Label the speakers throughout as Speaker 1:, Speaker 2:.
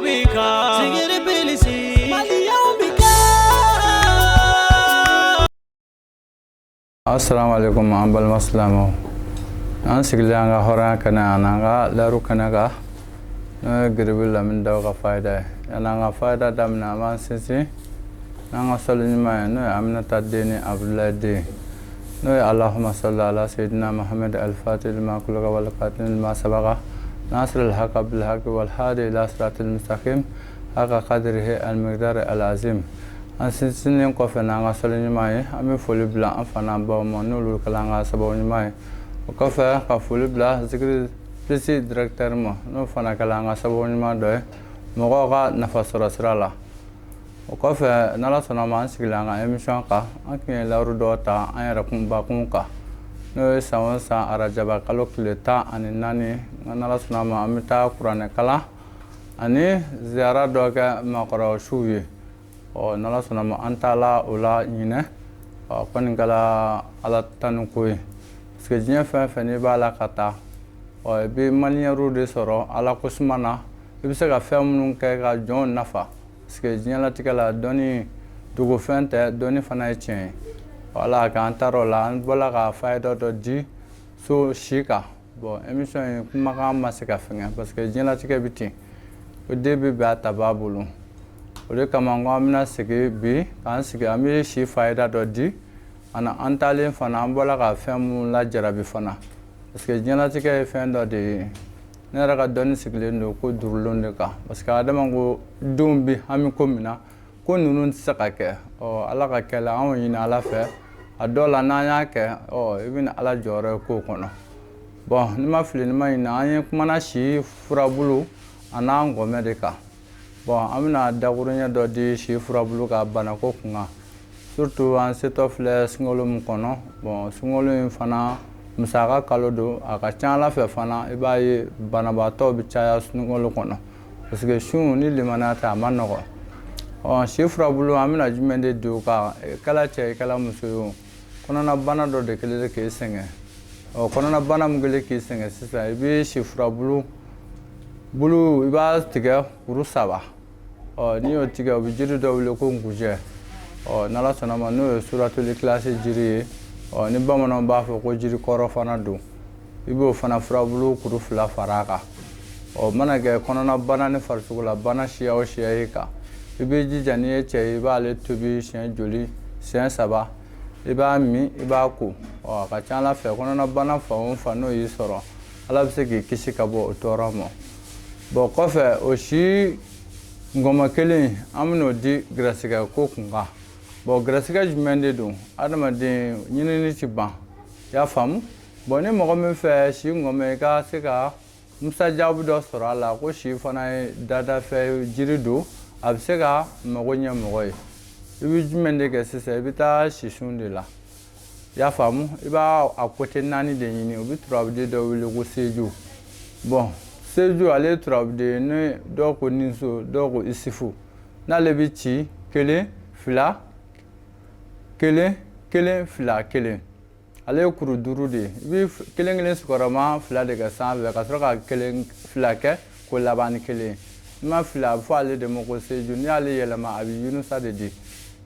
Speaker 1: bɛ kan Zikiri Plus Maliyɛnw bɛ kan.
Speaker 2: Assalamu alaikum, an balima silamɛw. An sigilen an ka hɔrɔnya kɛnɛ ani an ka layiru kɛnɛ kan, n'o ye Giribu Lamini Daw ka fayida ye. Yanni an ka fayida daminɛ, an b'an sinsin n'an ka sɔli ɲuman ye, n'o ye Aminata den ni Abudulayi den, n'o ye Allahumma salli ala sayyidina Muhammad al-fatih lima ughliqa wal khatim lima sabaqa nasir al-haqqa bil haqqi wal hadi ila siratil mustaqim haqqa qadrihi al-miqdar al-azim. An sinsinnen kɔfɛ n'an ka sɔli ɲuman ye, an bɛ foli bila an fa n'an baw ma, n'olu kɛla an ka sababu ɲuman ye. O kɔfɛ, ka foli bila Zikiri Plus directeur ma, n'o fana kɛla an ka sababu ɲuman dɔ ye mɔgɔw ka nafa sɔrɔ sira la. O kɔfɛ, n'Ala sɔnna ma, an sigilen an ka émission kan, an tun ye layiru dɔ ta an yɛrɛ kunbakun kan, n'o ye san o san arajaba kalo tile 14, nka n'Ala sɔnna ma, an bɛ taa kuranɛ kalan ani ziyara dɔ kɛ maakɔrɔ suw ye. Ɔ n'Ala sɔnna ma, an taala o la ɲinɛ. Ɔ kɔni kɛla Ala tanu ko ye, parce que diɲɛ fɛn fɛn n'i b'a la ka taa, ɔ i bɛ manière de sɔrɔ Ala ko suma na, i bɛ se ka fɛn minnu kɛ ka jɔnw nafa, parce que diɲɛlatigɛ la, dɔnni dogofɛn tɛ, dɔnni fana ye tiɲɛ ye. Wala k'an taara o la, an bɔla ka fayida dɔ di so si kan. Bon, émission in kumakan ma se ka fɛngɛ, parce que diɲɛlatigɛ bɛ ten, o den bɛ bɛn a tabaa bolo. O de kama n ko an bɛna sigi bi k'an sigi, an bɛ si fayida dɔ di. Ani an taalen fana, an bɔla ka fɛn minnu lajarabi fana, parce que diɲɛlatigɛ ye fɛn dɔ de ye. Ne yɛrɛ ka dɔnni sigilen don ko duurulen de kan, parce que adama ko denw bɛ hami ko min na, ko ninnu tɛ se ka kɛ. Ɔ Ala ka kɛ la, anw ɲini Ala fɛ, a dɔw la n'an y'a kɛ, ɔ i bɛna Ala jɔyɔrɔ ye kow kɔnɔ. Bon, ni ma fili, ni ma ɲinɛ, an ye kumana si furabulu a n'an ngɔmɛ de kan. Bon, an bɛna dakuruɲɛ dɔ di si furabulu ka banako kun kan, surtout an setɔ filɛ sunkalo min kɔnɔ. Bon, sunkalo in fana musaka kalo don. A ka ca Ala fɛ fana, i b'a ye banabaatɔw bɛ caya sunkalo kɔnɔ, parce que sun ni limaniya tɛ, a ma nɔgɔ. Ɔ si furabulu, an bɛna jumɛn de don kan? Kɛla cɛ ye, kɛla muso ye, o kɔnɔna bana dɔ de kɛlen k'e sɛgɛn. Ɔ kɔnɔna bana min kɛlen k'i sɛgɛn sisan, i bɛ si furabulu bulu, i b'a tigɛ kuru saba. Ɔ n'i y'o tigɛ, u bɛ jiri dɔ wele ko ngujɛ. Ɔ n'Ala sɔnna ma, n'o ye suratuli kilasi jiri ye, ɔ ni bamananw b'a fɔ ko jiri kɔrɔ fana don, i b'o fana furabulu kuru fila fara a kan. Ɔ mana kɛ kɔnɔna bana ni farisogola bana siya o siya ye kan, i b'i jija, n'i ye cɛ ye, i b'ale tobi siɲɛ joli? Siɲɛ saba. I b'a min, i b'a ko. Ɔ a ka ca Ala fɛ, kɔnɔna bana fan o fan n'o y'i sɔrɔ, Ala bɛ se k'i kisi ka bɔ o tɔɔrɔ ma. Bon, kɔfɛ, o si ngɔmɔ kelen, an bɛn'o di gɛrɛsɛgɛ ko kun kan. Bon, gɛrɛsɛgɛ jumɛn de don? Adamaden ɲinini ti ban, i y'a faamu? Bon, ni mɔgɔ min fɛ si ngɔmɛ, i ka se ka musajabu dɔ sɔrɔ a la, ko si fana ye dadafɛ jiri don, a bɛ se ka mago ɲɛ mɔgɔ ye. I bɛ jumɛn de kɛ sisan? I bɛ taa sisun de la, i y'a faamu? I b'a a côté naani de ɲini. U bɛ turabuden dɔ wele ko seju. Bon, seju, ale ye turabuden ni dɔw ko ninso, dɔw ko isifu. N'ale bɛ ci kelen fila kelen kelen fila kelen, ale ye kuru duuru de ye. I bɛ kelen kelen sigiyɔrɔma fila de kɛ sanfɛ, ka sɔrɔ ka kelen fila kɛ ko laban ni kelen. N'i ma fili, a bɛ fɔ ale de ma ko seju. N'i y'ale yɛlɛma, a bɛ yunusa de di.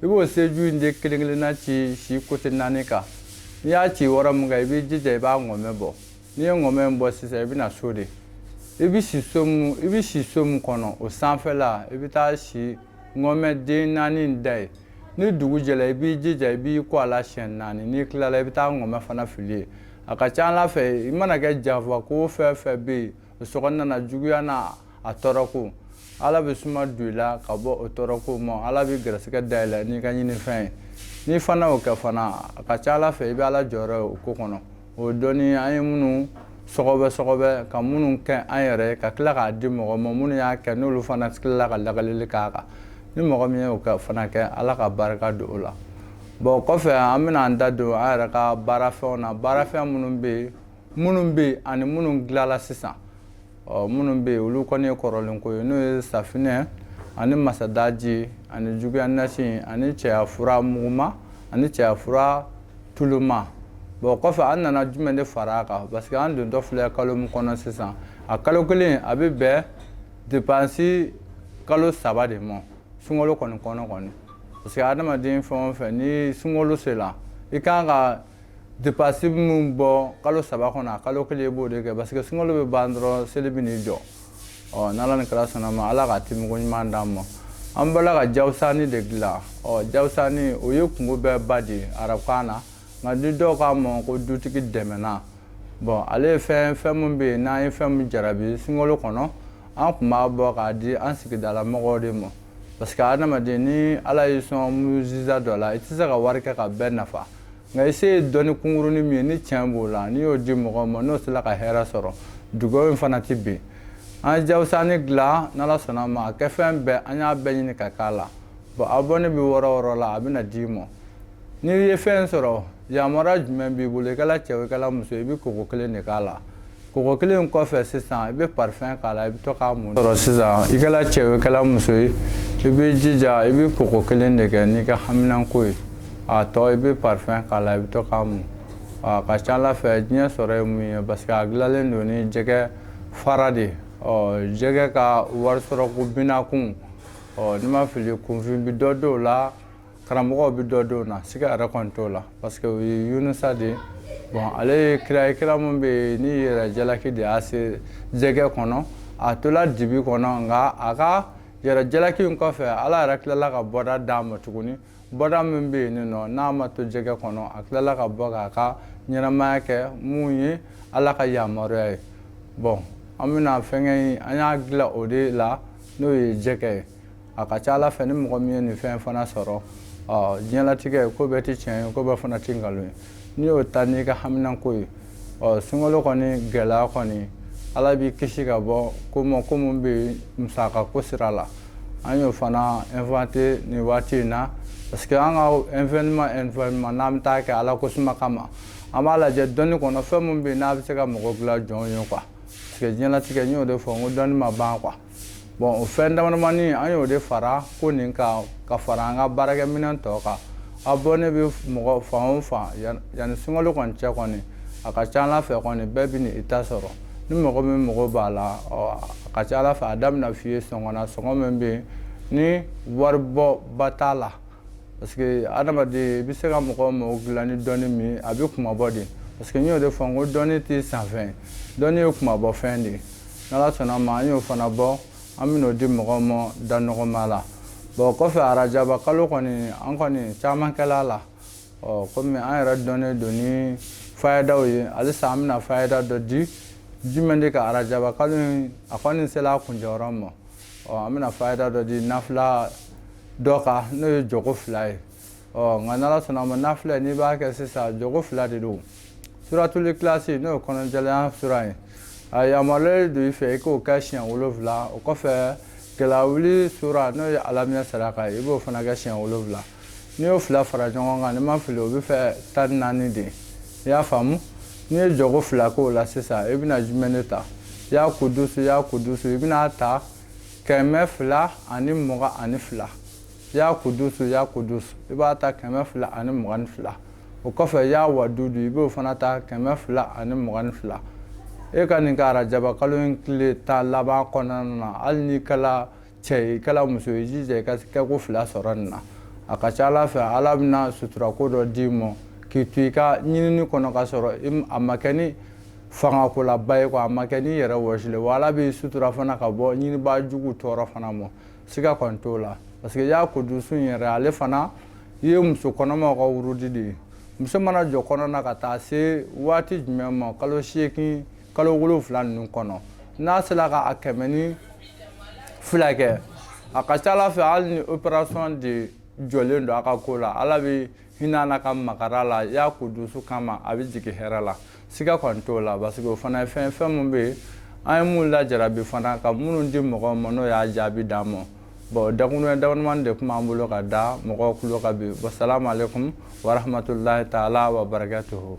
Speaker 2: I b'o seju in de kelen kelenna ci si côté naani kan. N'i y'a ci yɔrɔ min kan, i b'i jija, i b'a ŋɔmɛ bɔ. N'i ye ŋɔmɛ in bɔ sisan, i bɛ na so de, i bɛ si so min, i bɛ si so min kɔnɔ, o sanfɛla, i bɛ taa si ŋɔmɛ den naani in da yen. Ni dugu jɛra, i b'i jija, i b'i ko a la siɲɛ naani. N'i tilala, i bɛ taa ŋɔmɛ fana fili yen. A ka ca Ala fɛ, i mana kɛ janfa ko fɛn fɛn bɛ yen, o sokɔnɔna na, juguya n'a a tɔɔrɔ ko, Ala bɛ suma don i la ka bɔ o tɔɔrɔ ko ma. Ala bɛ gɛrɛsɛgɛ dayɛlɛ n'i ka ɲinifɛn ye. N'i fana y'o kɛ fana, a ka ca Ala fɛ, i bɛ Ala jɔyɔrɔ ye o ko kɔnɔ. O dɔnni, an ye minnu sɔgɔbɛ sɔgɔbɛ ka minnu kɛ an yɛrɛ ye, ka tila k'a di mɔgɔ ma, minnu y'a kɛ, n'olu fana tilala ka lakalili k'a kan, ni mɔgɔ min y'o kɛ fana kɛ, Ala ka barika don o la. Bon, kɔfɛ, an bɛna an da don an yɛrɛ ka baarafɛnw na, baarafɛn minnu bɛ yen, minnu bɛ yen ani minnu dilanla sisan. Ɔ minnu bɛ yen, olu kɔni ye kɔrɔlen ko ye, n'o ye safinɛ ani masadaji ani juguya nasi ani cɛya fura muguma ani cɛya fura tuluma. Bon, kɔfɛ, an nana jumɛn de fara a kan? Parce que an dontɔ filɛ kalo min kɔnɔ sisan, a kalo kelen a bɛ bɛn dépense kalo 3 de ma sunkalo kɔni kɔnɔ kɔni, parce que adamaden fɛn o fɛn, ni sunkalo sera, i kan ka dépense min bɔ kalo 3 kɔnɔ, a kalo 1 i b'o de kɛ, parce que sunkalo bɛ ban dɔrɔn, seli bɛ n'i jɔ. Ɔ n'Ala ni kira sɔnna ma, Ala ka timiko ɲuman d'an ma. An bɔla ka jawusani de dilan. Ɔ jawusani, o ye kungo bɛɛ ba de ye arabukan na, nka ni dɔw k'a ma ko dutigi dɛmɛna. Bon, ale ye fɛn min bɛ yen, n'an ye fɛn min jarabi sunkalo kɔnɔ, an tun b'a bɔ k'a di an sigidala mɔgɔw de ma, parce que adamaden, ni Ala y'i sɔn mujiza dɔ la, i tɛ se ka wari kɛ ka bɛɛ nafa, nka i se ye dɔnni kunkurunin min ye, ni tiɲɛ b'o la, n'i y'o di mɔgɔw ma, n'o sera ka hɛrɛ sɔrɔ, dugawu in fana tɛ bin. An ye jawusani dilan, n'Ala sɔnna ma, a kɛ fɛn bɛɛ, an y'a bɛɛ ɲini ka k'a la. Bon, abonné bɛ wɔɔrɔ wɔɔrɔ la, a bɛna d'i ma. N'i ye fɛn sɔrɔ, yamaruya jumɛn b'i bolo? I kɛla cɛ o, i kɛla muso, i bɛ koko kelen de k'a la. Koko kelen kɔfɛ sisan, i bɛ parfum k'a la, i bɛ to k'a mun sɔrɔ sisan. I kɛla cɛ o, i kɛla muso ye, i bɛ jija, i bɛ koko kelen de kɛ n'i ka haminanko ye. A tɔ, i bɛ parfum k'a la, i bɛ to k'a mun. A ka ca Ala fɛ, diɲɛ sɔrɔ ye mun ye, parce que a dilanlen don ni jɛgɛ fara de ye. Ɔ jɛgɛ ka wari sɔrɔ ko binakun, ɔ n'i ma fili, kunfin bɛ dɔ dɔw la, karamɔgɔw bɛ dɔ dɔw na, siga yɛrɛ kɔni t'o la, parce que o ye Yunusa de ye. Bon, ale ye kira ye, kira min bɛ yen ni yɛrɛ jalaki de y'a se jɛgɛ kɔnɔ, a tola dibi kɔnɔ, nka a ka yɛrɛ jalaki in kɔfɛ, Ala yɛrɛ tilala ka bɔda d'a ma tuguni. Bɔda min bɛ yen nɔ, n'a ma to jɛgɛ kɔnɔ, a tilala ka bɔ k'a ka ɲɛnamaya kɛ mun ye Ala ka yamaruya ye. Bon, an bɛna fɛnkɛ in, an y'a dilan o de la, n'o ye jɛgɛ ye. A ka ca Ala fɛ, ni mɔgɔ min ye nin fɛn fana sɔrɔ, ɔ diɲɛlatigɛ ko bɛɛ tɛ tiɲɛ ye, ko bɛɛ fana tɛ nkalon ye. N'i y'o ta n'i ka haminanko ye, ɔ sunkalo kɔni gɛlɛya kɔni, Ala b'i kisi ka bɔ ko ma, ko min bɛ yen musaka ko sira la. An y'o fana inventé nin waati in na, parce que an ka événement n'an bɛ taa kɛ Ala ko suma kama, an b'a lajɛ dɔnni kɔnɔ fɛn min bɛ yen n'a bɛ se ka mɔgɔ dilan jɔnw ye quoi, parce que diɲɛlatigɛ, n y'o de fɔ, n ko dɔnni ma ban quoi. Bon, o fɛn damadamani, an y'o de fara ko nin kan, ka fara an ka baarakɛminɛn tɔ kan. Abonné bɛ mɔgɔ fan o fan, yanni sunkalo kɔni cɛ kɔni, a ka ca Ala fɛ kɔni, bɛɛ bɛ i ta sɔrɔ. Ni mɔgɔ min mago b'a la, ɔ a ka ca Ala fɛ, a daminɛ f'i ye sɔngɔ na, sɔngɔ min bɛ yen ni wari bɔ ba t'a la, parce que adamaden, i bɛ se ka mɔgɔ mago dilan ni dɔnni min ye, a bɛ kumabɔ de, parce que n y'o de fɔ, n ko dɔnni tɛ sanfɛn, dɔnni ye kumabɔ fɛn de ye. N'Ala sɔnna ma, an y'o fana bɔ, an bɛn'o di mɔgɔw ma da nɔgɔma la. Bon, kɔfɛ, arajaba kalo kɔni, an kɔni caman kɛla la. Ɔ komi an yɛrɛ dɔnnen don ni fayadaw ye, halisa an bɛna fayada dɔ di jumɛn de ka arajaba kalo in, a kɔni sera a kuncɛyɔrɔ ma. Ɔ an bɛna fayada dɔ di nafila dɔ kan, n'o ye jɔko 2 ye. Ɔ nka n'Ala sɔnna ma, nafila n'i b'a kɛ sisan, jɔko 2 de don. Suratul Ikilasi, n'o ye kɔnɔjɛlenya sura ye, a yamaruyalen don i fɛ i k'o kɛ siɲɛ 7. O kɔfɛ, gɛlɛya wuli sura, n'o ye alamiya saraka ye, i b'o fana kɛ siɲɛ 7. N'i y'o 2 fara ɲɔgɔn kan, n'i ma fili, o bɛ fɛ 14 de ye. I y'a faamu? N'i ye jɔko 2 k'o la sisan, i bɛna jumɛn de ta? Ya kudusu, ya kudusu, i bɛna ta 222. Ya kudusu, ya kudusu, i b'a ta 222. O kɔfɛ, ya wadudu, i b'o fana ta 222. E ka nin ka arajaba kalo in tile 10 laban kɔnɔna na, hali n'i kɛla cɛ ye, i kɛla muso ye, i jija i ka kɛko 2 sɔrɔ nin na. A ka ca Ala fɛ, Ala bɛna suturako dɔ d'i ma k'i to i ka ɲinini kɔnɔ, ka sɔrɔ a ma kɛ ni fangakolaba ye quoi, a ma kɛ ni yɛrɛ wɔsilen wa. Ala b'i sutura fana ka bɔ ɲinibaa jugu tɔɔrɔ fana ma, siga kɔni t'o la, parce que ya kudusu in yɛrɛ, ale fana ye muso kɔnɔmaw ka wurudi de ye. Muso mana jɔ kɔnɔ na ka taa se waati jumɛn ma, kalo 8, kalo 7 ninnu kɔnɔ, n'a sera ka a 102 kɛ, a ka ca Ala fɛ, hali ni opération de jɔlen don a ka ko la, Ala bɛ hinɛ a la ka makara la, ya kudusu kama, a bɛ jigin hɛrɛ la, siga kɔni t'o la, parce que o fana ye fɛn min bɛ yen, an ye mun lajarabi fana ka minnu di mɔgɔw ma, n'o y'a jaabi d'an ma. Bon, dakuruɲɛ damadamani de tun b'an bolo ka da mɔgɔw tulo kan bi. Wasalamu aleykum warahmatulahi taala wa barakatuhu.